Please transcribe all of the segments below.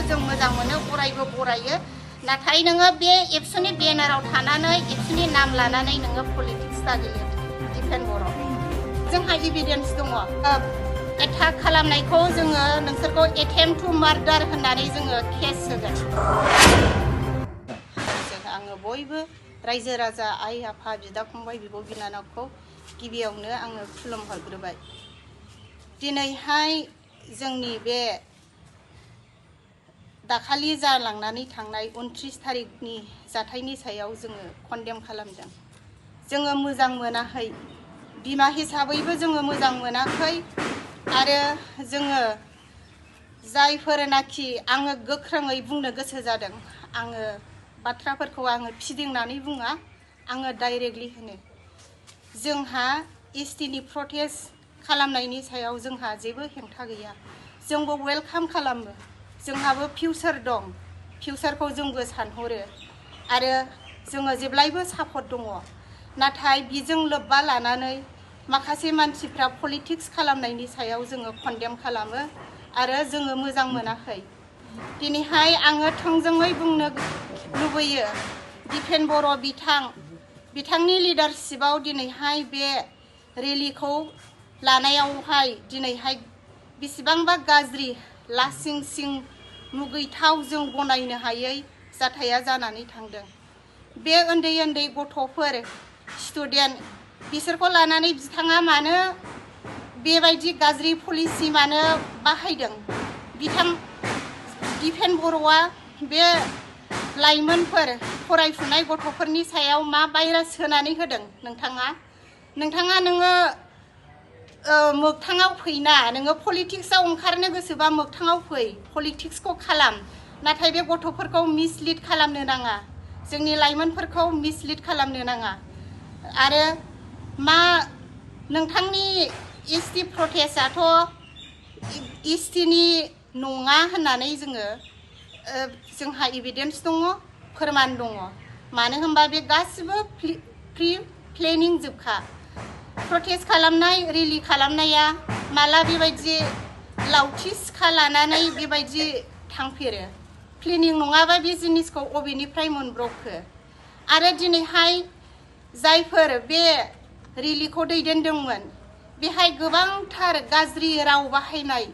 जों मोजां मोनो अरायबो बरायो नाथाय नोङो बे एबसुनि बेनाराव थानानै एबसुनि नाम लानानै नोङो पलिटिक्स दागेयो डिफेन्ड बर' जोंहा एभिडेन्स दङ एटाक खालामनायखौ जोङो नोंसोरखौ एटेम्प्ट टु मार्डार होननानै जोङो केस होगोन आङो बयबो रायजो राजा आइ आफा बिदा फंबाय बिब' बिनानावखौ गिबियावनो आङो खुलुमहरग्रोबाय दिनैहाय जोंनि बे दाखालि जालांनानै थांनाय 29 तारिखनि जाथायनि सायाव जोङो कन्डेम खालामदों जोङो मोजां मोनाखै बिमा हिसाबैबो जोङो मोजां मोनाखै आरो जोङो जायफोरनाखि आङो गोख्रोङै बुंनो गोसो जादों आङो बाथ्राफोरखौ आङो फिदिंनानै बुङा आङो डाइरेक्टलि होनो जोंहा एसटिनि प्रटेस्ट खालामनायनि सायाव जोंहा जेबो हेंथा गैया जोंबो वेलकाम खालामो जोंहाबो फिउचार दं फिउचारखौ जोंबो सानहरो आरो जोङो जेब्लायबो सापर्ट दङ नाथाय बिजों लोब्बा लानानै माखासे मानसिफ्रा पलिटिक्स खालामनायनि सायाव जोङो कन्डेम खालामो आरो जोङो मोजां मोनाखै दिनैहाय आङो थोंजोङै बुंनो लुबैयो डिफेन्ड बर' बिथांनि लिडारशिपआव दिनैहाय बे रेलिखौ लानायावहाय दिनैहाय बेसेबांबा गाज्रि लासिं सिं मुगैथाव जों गनायनो हायै जाथाया जानानै थांदों बे उन्दै उन्दै गथ'फोर स्टुडेन्ट बिसोरखौ लानानै बिथाङा मानो बेबायदि गाज्रि पलिसि मानो बाहायदों डिफेन्ड बर'आ बे लाइमोनफोर फरायफुनाय गथ'फोरनि सायाव मा भाइरास सोनानै होदों नोंथाङा नोङो मोगथाङाव फैना नोङो पलिटिक्सआव ओंखारनो गोसोबा मोगथाङाव फै पलिटिक्सखौ खालाम नाथाय बे गथ'फोरखौ मिसलिड खालामनो नाङा जोंनि लाइमोनफोरखौ मिसलिड खालामनो नाङा आरो मा नोंथांनि एसटि प्रटेस्टआथ' एसटिनि नङा होननानै जोंहा एभिडेन्स दङ फोरमान दङ मानो होनबा बे गासिबो प्रि प्लेनिं जोबखा प्रटेस्ट खालामनाय रेलि खालामनाया माला बेबायदि लावथि सिखा लानानै बेबायदि थांफेरो प्लेनिं नङाबा बे जिनिसखौ अबेनिफ्राय मोनब्रबखो आरो दिनैहाय जायफोर बे रेलिखौ दैदेनदोंमोन बेहाय गोबांथार गाज्रि राव बाहायनाय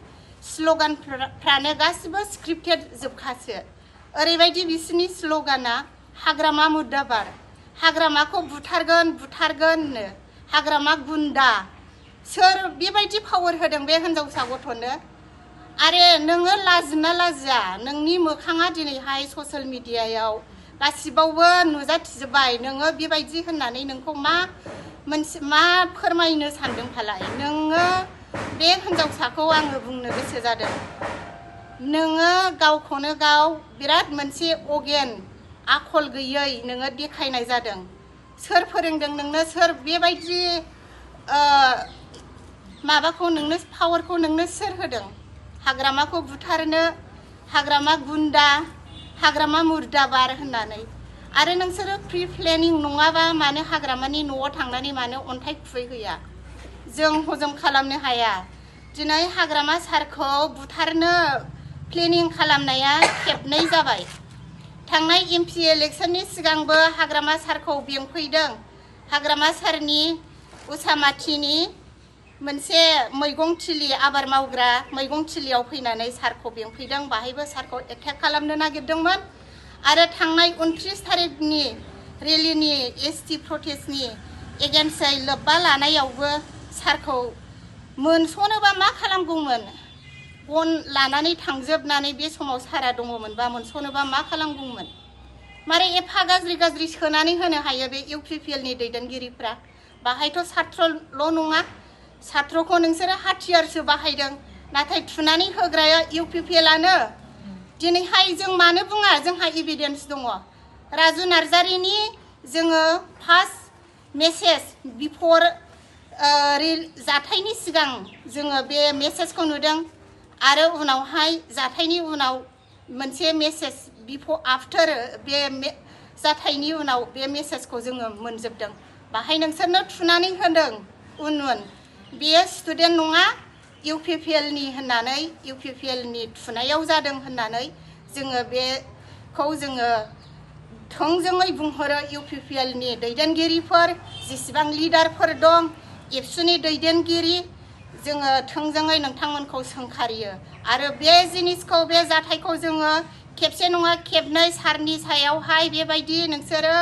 स्ल'गानफ्रानो गासिबो स्क्रिप्टेड जोबखासो ओरैबायदि बिसोरनि स्ल'गाना हाग्रामा मुर्दाबाद हाग्रामाखौ बुथारगोननो हाग्रामा गुन्दा सोर बेबायदि पावार होदों बे हिनजावसा गथ'नो आरो नोङो लाजिना लाजिया नोंनि मोखाङा दिनैहाय ससियेल मिडियायाव गासिबावबो नुजाथिजोब्बाय नोङो बेबायदि होननानै नोंखौ मा फोरमायनो सानदों फालाय नोङो बे हिनजावसाखौ आङो बुंनो गोसो जादों नोङो गावखौनो गाव बिराद मोनसे अगेन आखल गैयै नोङो देखायनाय जादों सोर फोरोंदों नोंनो सोर बेबायदि माबाखौ नोंनो पावारखौ नोंनो सोर होदों हाग्रामाखौ बुथारनो हाग्रामा गुन्दा हाग्रामा मुर्दाबाद होननानै आरो नोंसोरो प्रि प्लेनिं नङाबा मानो हाग्रामानि न'आव थांनानै मानो अन्थाइ खुबैहैया जों हजम खालामनो हाया दिनै हाग्रामा सारखौ बुथारनो प्लेनिं खालामनाया खेबनै जाबाय थांनाय एमपि इलेक्शननि सिगांबो हाग्रामा सारखौ बेंफैदों हाग्रामा सारनि उसामाथिनि मोनसे मैगं थिलि आबाद मावग्रा मैगं थिलियाव फैनानै सारखौ बेंफैदों बाहायबो सारखौ एटेक खालामनो नागिरदोंमोन आरो थांनाय 29 तारिखनि रेलिनि एसटि प्रटेस्टनि एगेन्स्टै लोब्बा लानायावबो सारखौ मोनस'नोबा मा खालामगौमोन गन लानानै थांजोबनानै बे समाव सारा दङमोनबा मोनस'नोबा मा खालामगौमोन मारै एफा गाज्रि सोनानै होनो हायो बे इउपिपिएलनि दैदेनगिरिफ्रा बाहायथ' सात्रल' नङा सात्रखौ नोंसोरो हाथियारसो बाहायदों नाथाय थुनानै होग्राया इउपिपिएलआनो दिनैहाय जों मानो बुङा जोंहा एभिडेन्स दङ राजु नार्जारिनि जोङो फार्स्ट मेसेज बिफर जाथायनि सिगां जोङो बे मेसेजखौ नुदों आरो उनावहाय जाथायनि उनाव मोनसे मेसेज बिफर आफ्टार बे जाथायनि उनाव बे मेसेजखौ जोङो मोनजोबदों बाहाय नोंसोरनो थुनानै होदों उन बेयो स्टुडेन्ट नङा इउपिपिएलनि होननानै इउपिपिएलनि थुनायाव जादों होननानै जोङो बेखौ जोङो थोंजोङै बुंहरो UPPL नि दैदेनगिरिफोर जेसेबां लिडारफोर दं एबसुनि दैदेनगिरि जोङो थोंजोङै नोंथांमोनखौ सोंखारियो आरो बे जिनिसखौ बे जाथायखौ जोङो खेबसे नङा खेबनै सारनि सायावहाय बेबायदि नोंसोरो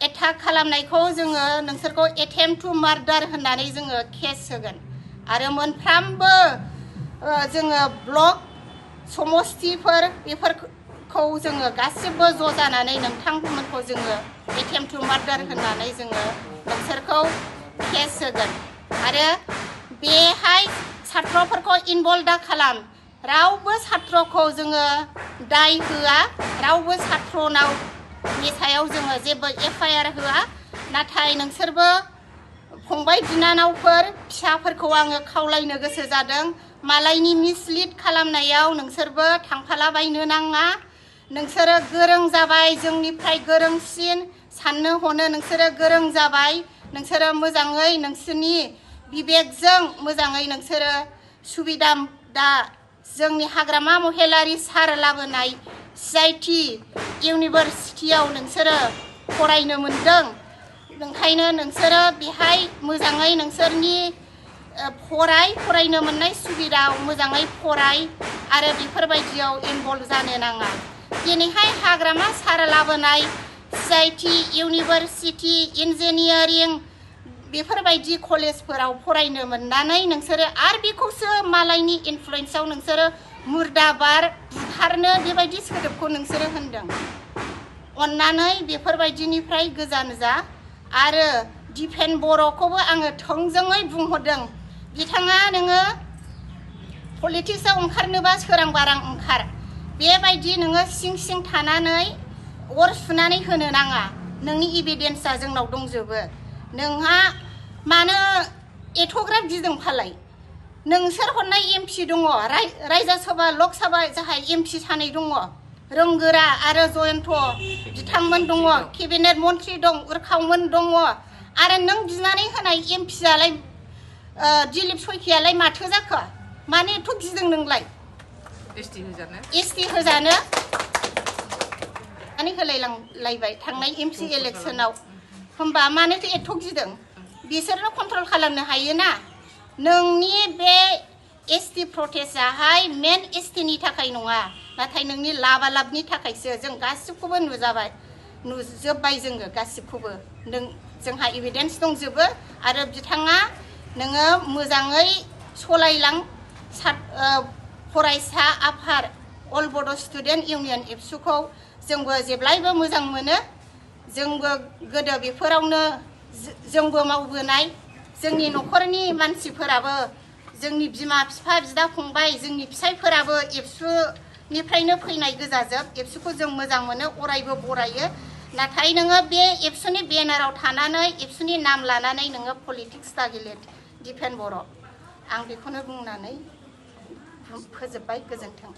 एटाक खालामनायखौ जोङो नोंसोरखौ एटेम्प्ट टु मार्डार होननानै जोङो केस होगोन आरो मोनफ्रामबो जोङो ब्लक समस्तिफोर बेफोरखौ जोङो गासिबो ज' जानानै नोंथांमोनखौ जोङो एटेम्प्ट टु मार्डार होननानै जोङो नोंसोरखौ केस होगोन आरो बेहाय छात्रफोरखौ इनभल्भ दा खालाम रावबो छात्रखौ जोङो दाय होआ रावबो छात्रनाव नि सायाव जोङो जेबो FIR होआ नाथाय नोंसोरबो फंबाय बिनानावफोर फिसाफोरखौ आङो खावलायनो गोसो जादों मालायनि मिसलिड खालामनायाव नोंसोरबो थांफालाबायनो नाङा नोंसोरो गोरों जाबाय जोंनिफ्राय गोरोंसिन साननो हनो नोंसोरो गोरों जाबाय नोंसोरो मोजाङै नोंसोरनि बिबेकजों मोजाङै नोंसोरो सुबिदा दा जोंनि हाग्रामा महिलारि सार लाबोनाय CIT इउनिभारसिटियाव नोंसोरो फरायनो मोनदों ओंखायनो नोंसोरो बेहाय मोजाङै नोंसोरनि फरायनो मोननाय सुबिदायाव मोजाङै फराय आरो बेफोरबायदियाव इनभल्भ जानो नाङा दिनैहाय हाग्रामा सार लाबोनाय CIT इउनिभारसिटि इन्जिनियारिं बेफोरबायदि कलेजफोराव फरायनो मोननानै नोंसोरो आरो बेखौसो मालायनि इनफ्लुयेन्सआव नोंसोरो मुर्दाबाद बुथारनो बेबायदि सोदोबखौ नोंसोरो होनदों अन्नानै बेफोरबायदिनिफ्राय गोजान जा आरो दिपेन बर'खौबो आङो थोंजोङै बुंहरदों बिथाङा नोङो पलिटिक्सआव ओंखारनोबा सोरां बारां ओंखार बेबायदि नोङो सिं सिं थानानै अर सुनानै होनो नाङा नोंनि एभिडेन्सआ जोंनाव दंजोबो नोंहा मानो एथ'ग्राब गिदों फालाय नोंसोर हरनाय MP दङ रायजो सभा लक सभा जाहाय MP सानै दङ रोंगोरा आरो जयन्त बिथांमोन दङ केबिनेट मन्त्रि दं उरखावमोन दङ आरो नों बिनानै होनाय MP आलाय दिलीप सयखियालाय माथो जाखो माने एथ' गिदों नोंलाय ST होजानो माने होलायलांलायबाय थांनाय MP इलेक्सनाव होमबा मानोथो एथ' गिदों बिसोरनो कन्ट्रल खालामनो हायोना नोंनि बे ST प्रटेस्टआहाय मेन STनि थाखाय नङा नाथाय नोंनि लाबालाबनि थाखायसो जों गासिबखौबो नुजोब्बाय जोङो गासिबखौबो जोंहा एभिडेन्स दंजोबो आरो बिथाङा नोङो मोजाङै सलायलां फरायसा आफाद अल बड' स्टुडेन्ट इउनियन एबसुखौ जोंबो जेब्लायबो मोजां मोनो जोंबो गोदो बेफोरावनो जोंबो मावबोनाय जोंनि न'खरनि मानसिफोराबो जोंनि बिमा बिफा बिदा फंबाय जोंनि फिसायफोराबो एबसुनिफ्रायनो फैनाय गोजाजोब एबसुखौ जों मोजां मोनो अरायबो बरायो नाथाय नोङो बे एबसुनि बेनाराव थानानै एबसुनि नाम लानानै नोङो पलिटिक्स दागेले दिपेन बर' आं बेखौनो बुंनानै फोजोबबाय गोजोन्थों।